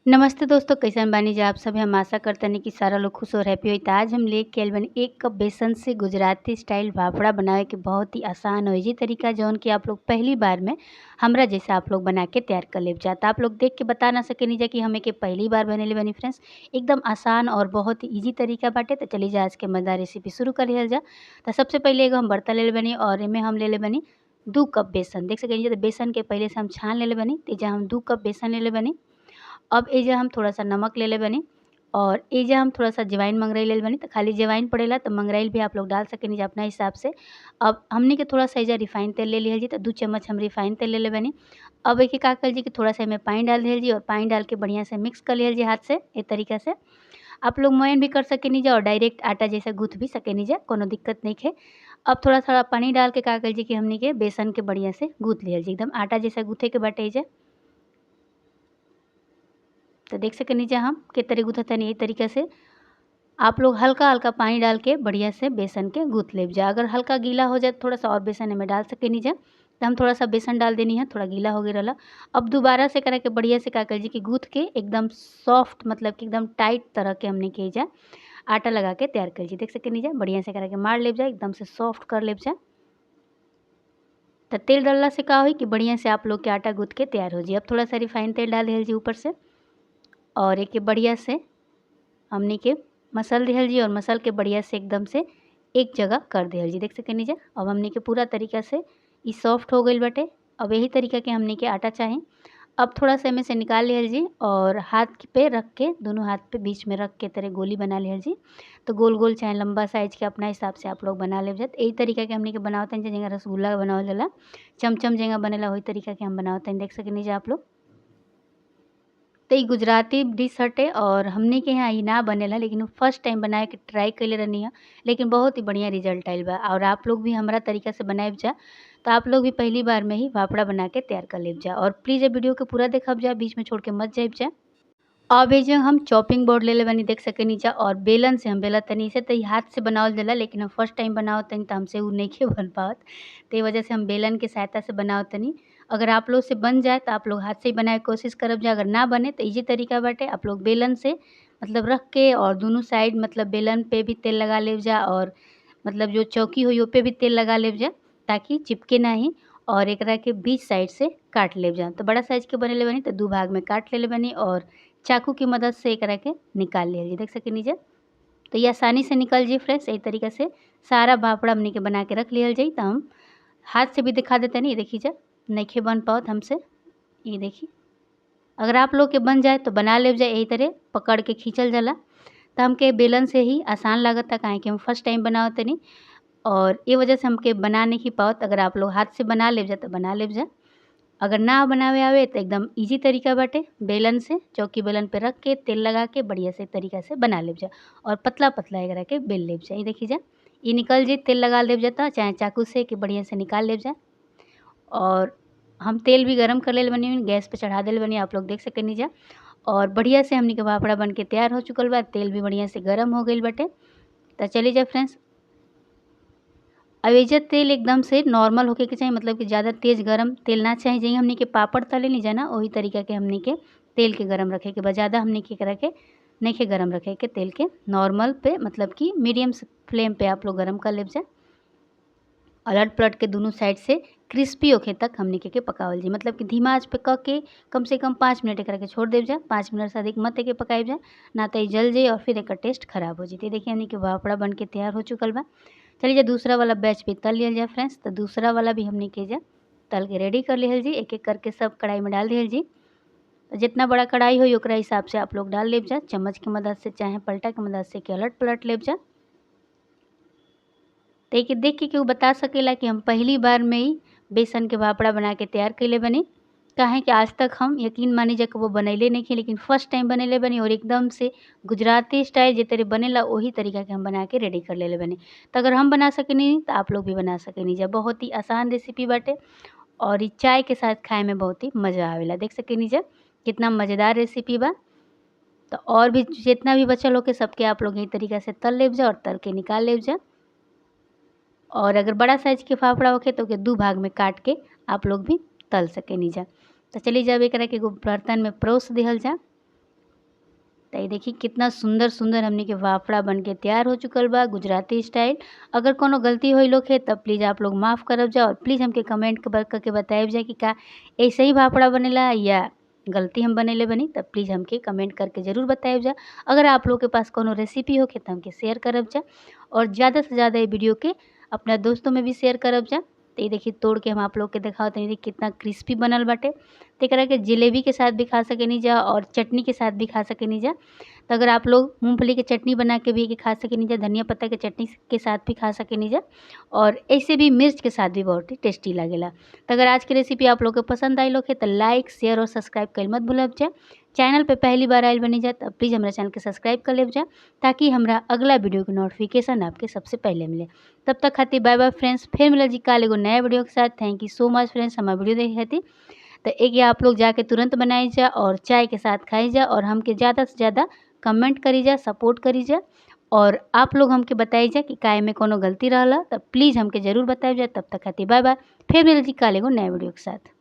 नमस्ते दोस्तों, कैसन बानी जा आप सब। हम आशा करतनी कि सारा लोग खुश और हैप्पी होई। त आज हम लेके आइल बानी 1 कप बेसन से गुजराती स्टाइल फाफड़ा बनावे के बहुत ही आसान और इजी तरीका, जौन कि आप लोग पहली बार में हमरा जैसा आप लोग बना के तैयार कर लेब जा। त आप लोग देख के बता ना सकेनी जा कि हमें के पहली बार बनेले बानी फ्रेंड्स। एकदम आसान और बहुत ही ईजी तरीका बाटे। तो चलिए जा आज के मज़ेदार रेसिपी शुरू कर लिहल जा। तो सबसे पहले एगो हम बर्तन लेले बानी और एमे हम लेले बानी 2 कप बेसन। देख सकेनी जा बेसन के पहले से हम छान लेले बानी। एजा हम 2 कप बेसन लेले बानी। अब एजा हम थोड़ा सा नमक लेले बानी और एजा हम थोड़ा सा जवाइन मंगरैल लेले बानी। तो खाली जवाइन पड़ेला तो मंगरैल भी आप लोग डाल सकेनी जा अपना हिसाब से। अब हमनी के थोड़ा सा एजा रिफाइन तेल ले लिहल जी। तो 2 चम्मच हम रिफाइन तेल लेले बानी। अब एके का कर जी कि थोड़ा सा एमे पानी डाल दिहल जी और पानी डाल के बढ़िया से मिक्स कर लिहल जी हाथ से। ए तरीका से आप लोग मोयन भी कर सकेनी जा और डायरेक्ट आटा जैसा गूँथ भी सकेनी जा, कोनो दिक्कत नहीं है। अब थोड़ा थोड़ा पानी डाल के का कर जी कि हमनी के बेसन के बढ़िया से गूँथ लिहल जी, एकदम आटा जैसा गूँथे के बाटे एजा। तो देख सकेनी जा हम के तरह गूँथत तनी। एही तरीका से आप लोग हल्का हल्का पानी डाल के बढ़िया से बेसन के गूँथ लेब जा। अगर हल्का गीला हो जाए थोड़ा सा और बेसन एमे डाल सकेनी जा। तो हम थोड़ा सा बेसन डाल देनी है, थोड़ा गीला हो गया रहा। अब दोबारा से करा के बढ़िया से का कर जी कि गूँथ के एकदम सॉफ्ट, मतलब कि एकदम टाइट तरह के हमने के जा आटा लगा के तैयार कर जी। देख सकेनी जा बढ़िया से करा के मार लेब जा, एकदम से सॉफ्ट कर लेब जा। तो तेल डालला से का होई कि बढ़िया से आप लोग के आटा गूँथ के तैयार हो जी। अब थोड़ा सा रिफाइन तेल डाल दिहल जी ऊपर से और एक बढ़िया से हमनी के मसल दिहल जी और मसल के बढ़िया से एकदम से एक जगह कर दिहल जी। देख सकेनी जा अब हमनी के पूरा तरीका से ई सॉफ्ट हो गइल बाटे। अब यही तरीका के हमनी के आटा चाही। अब थोड़ा सा एमे से निकाल लिहल जी और हाथ पे रख के, दोनों हाथ पे बीच में रख के तरह गोली बना लिहल जी। तो गोल गोल चाहे लंबा साइज के अपना हिसाब से आप लोग बना लेब जा। यही तरीका के हमनी के बनावतनी जा, जेंगा रसगुल्ला बनावल जाला, चमचम जेंगा बनेला, वही तरीका के हम बनावतनी। देख सकेनी जा आप लोग। तो ई गुजराती डिश हटे और हमनी के यहाँ ई ना बनेला, लेकिन फर्स्ट टाइम बनाए के ट्राई कइले रहनी है, लेकिन बहुत ही बढ़िया रिजल्ट आइल बा। और आप लोग भी हमरा तरीका से बनाइब जा तो आप लोग भी पहली बार में ही फाफड़ा बना के तैयार कर लेब जा। और प्लीज़ ये वीडियो के पूरा देखब जा, बीच में छोड़ के मत जाइब जा। अब एजे हम चॉपिंग बोर्ड लेले बानी, देख सकेनी जा, और बेलन से हम बेला तनी से। तो हाथ से बनावल जाला, लेकिन हम फर्स्ट टाइम बनावत तनी तो हमसे उ नइखे बन पावत, तो वजह से हम बेलन के सहायता से बनावत तनी। अगर आप लोग से बन जाए तो आप लोग हाथ से ही बनाए के कोशिश करब जा, अगर ना बने तो इजी तरीका बाटे, आप लोग बेलन से मतलब रख के और दोनों साइड मतलब बेलन पे भी तेल लगा लेब जा और मतलब जो चौकी होई ओ पे भी तेल लगा लेब जा ताकि चिपके नहीं, और एकरा के बीच साइड से काट लेब जा। तो बड़ा साइज के बनेले बनी तो 2 भाग में काट लेले बनी और चाकू की मदद से एकरा के निकाल लिहल जी। देख सकेनी जा। तो ये आसानी से निकल जी फ्रेंड्स। यही तरीका से सारा फाफड़ा हमनी के बना के रख लिहल जाई। तो हम हाथ से भी दिखा देते नहीं, देखी जा नइखे बन पावत हमसे, ये देखी। अगर आप लोग के बन जाए तो बना लेब जाए, यही तरह पकड़ के खींचल जाला। तो हमके बेलन से ही आसान लागता, काहे कि हम फर्स्ट टाइम बनावत तनी और ये वजह से हमके बना नहीं पावत। अगर आप लोग हाथ से बना लेब जा तो बना लेब जा, अगर ना बनावे आवे तो एकदम इजी तरीका बाटे, बेलन से चौकी बेलन पे रख के तेल लगा के बढ़िया से तरीका से बना लेब जा और पतला पतला एकरा के बेल लेब जा। ये देखी जा ये निकल जी, तेल लगा लेब जा चाहे चाकू से कि बढ़िया से निकाल लेब जा। और हम तेल भी गरम कर लेल बनी, गैस पे चढ़ा देल बनी, आप लोग देख सकेनी जा। और बढ़िया से हमनी के फाफड़ा बन के तैयार हो चुकल बा, तेल भी बढ़िया से गरम हो गइल बाटे। तो चलिए जा फ्रेंड्स, अब एजा तेल एकदम से नॉर्मल होके के चाही, मतलब कि ज़्यादा तेज़ गरम तेल ना चाही। जहीं हमनी के पापड़ तले नहीं जाना वही तरीका के हमनी के तेल के गरम रखे के बा, ज़्यादा हमनी के एकरा के नहीं के गरम रखे के, तेल के नॉर्मल पे मतलब कि मीडियम फ्लेम पे आप लोग गरम कर लेब जा। अलट पलट के दोनों साइड से क्रिस्पी होखे तक हमनी के पकावल जी, मतलब कि धीमा आँच पे क के कम से कम 5 मिनट एकरा के छोड़ देब जा। 5 मिनट से अधिक मत एके पकाइब जा, ना तो जल जाए और फिर एकर टेस्ट खराब हो जाए। देखिए हमनी के फाफड़ा बन के तैयार हो चुकल बा। चलिए जा दूसरा वाला बैच भी तल लिहल जा फ्रेंड्स। तो दूसरा वाला भी हमनी के जा तल के रेडी कर लिहल जी, एक एक करके सब कढ़ाई में डाल दिहल जी। तो जितना बड़ा कढ़ाई हो ओकरा हिसाब से आप लोग डाल लेब जा, चम्मच की मदद से चाहे पलटा के मदद से के अलट पलट लेब जा। तो एक देख के केहू बता सकेला कि हम पहली बार में ही बेसन के फाफड़ा बना के तैयार कैले बनी, काहे कि आज तक हम यकीन मानी जा कबो बनैले नहीं खे, लेकिन फर्स्ट टाइम बनैले बनी और एकदम से गुजराती स्टाइल जे तरह बनेला वही तरीका के हम बना के रेडी कर लेले बनी। तो अगर हम बना सकेनी तो आप लोग भी बना सकेनी जा। बहुत ही आसान रेसिपी बाटे और ई चाय के साथ खाए में बहुत ही मज़ा आवेला। देख सकेनी जा कितना मज़ेदार रेसिपी बा। तो और भी जितना भी बचल होके सबके आप लोग यही तरीका से तल लेब जा और तल के निकाल लेब जा। और अगर बड़ा साइज के फाफड़ा होखे तो ओके 2 भाग में काट के आप लोग भी तल सकेनी जा। तो चलिए जब एकरा के एगो बर्तन में परोस दिहल जा। तो ये देखी कितना सुंदर सुंदर हमनी के फाफड़ा बन के तैयार हो चुकल बा गुजराती स्टाइल। अगर कोनो गलती होइल होखे तब प्लीज़ आप लोग माफ़ करब जा और प्लीज़ हमके कमेंट करके बताइब जा कि का ऐसे ही फाफड़ा बनेला या गलती हम बनैले बनी। तब प्लीज़ हमके कमेंट करके ज़रूर बताइब जा। अगर आप लोग के पास कोनो रेसिपी होखे तो हमके शेयर करब जा और ज़्यादा से ज़्यादा ये वीडियो के अपना दोस्तों में भी शेयर करब जा। तो ये देखिए तोड़ के हम आप लोग के दिखावत तनी कितना क्रिस्पी बनल बाटे। तो एकरा के जलेबी के साथ भी खा सकेनी जा और चटनी के साथ भी खा सकेनी जा। तो अगर आप लोग मूँगफली के चटनी बना के भी खा सकेनी जा, धनिया पत्ता के चटनी के साथ भी खा सकेनी जा और ऐसे भी मिर्च के साथ भी बहुत ही टेस्टी लागेला। तो अगर आज की रेसिपी आप लोग के पसंद आइल होखे तो लाइक शेयर और सब्सक्राइब कइल मत भूलब जा। चैनल पे पहली बार आइल बनी जा तो प्लीज़ हमारा चैनल के सब्सक्राइब कर लेब जा ताकि हमरा अगला वीडियो के नोटिफिकेशन आपके सबसे पहले मिले। तब तक खातिर बाय बाय फ्रेंड्स, फिर मिला जी काल एगो नया वीडियो के साथ। Thank you so much friends हमारा वीडियो देखे खातिर। तो एक आप लोग जाके तुरंत बनाई जा और चाय के साथ खाई जा और हमके ज़्यादा से ज़्यादा कमेंट करी जा, सपोर्ट करी जा और आप लोग हमके बताई जा कि का एमे कोनो गलती रहला तो प्लीज़ हमके ज़रूर बताई जा। तब तक खातिर बाय बाय, फिर मिला जी काल एगो नया वीडियो के साथ।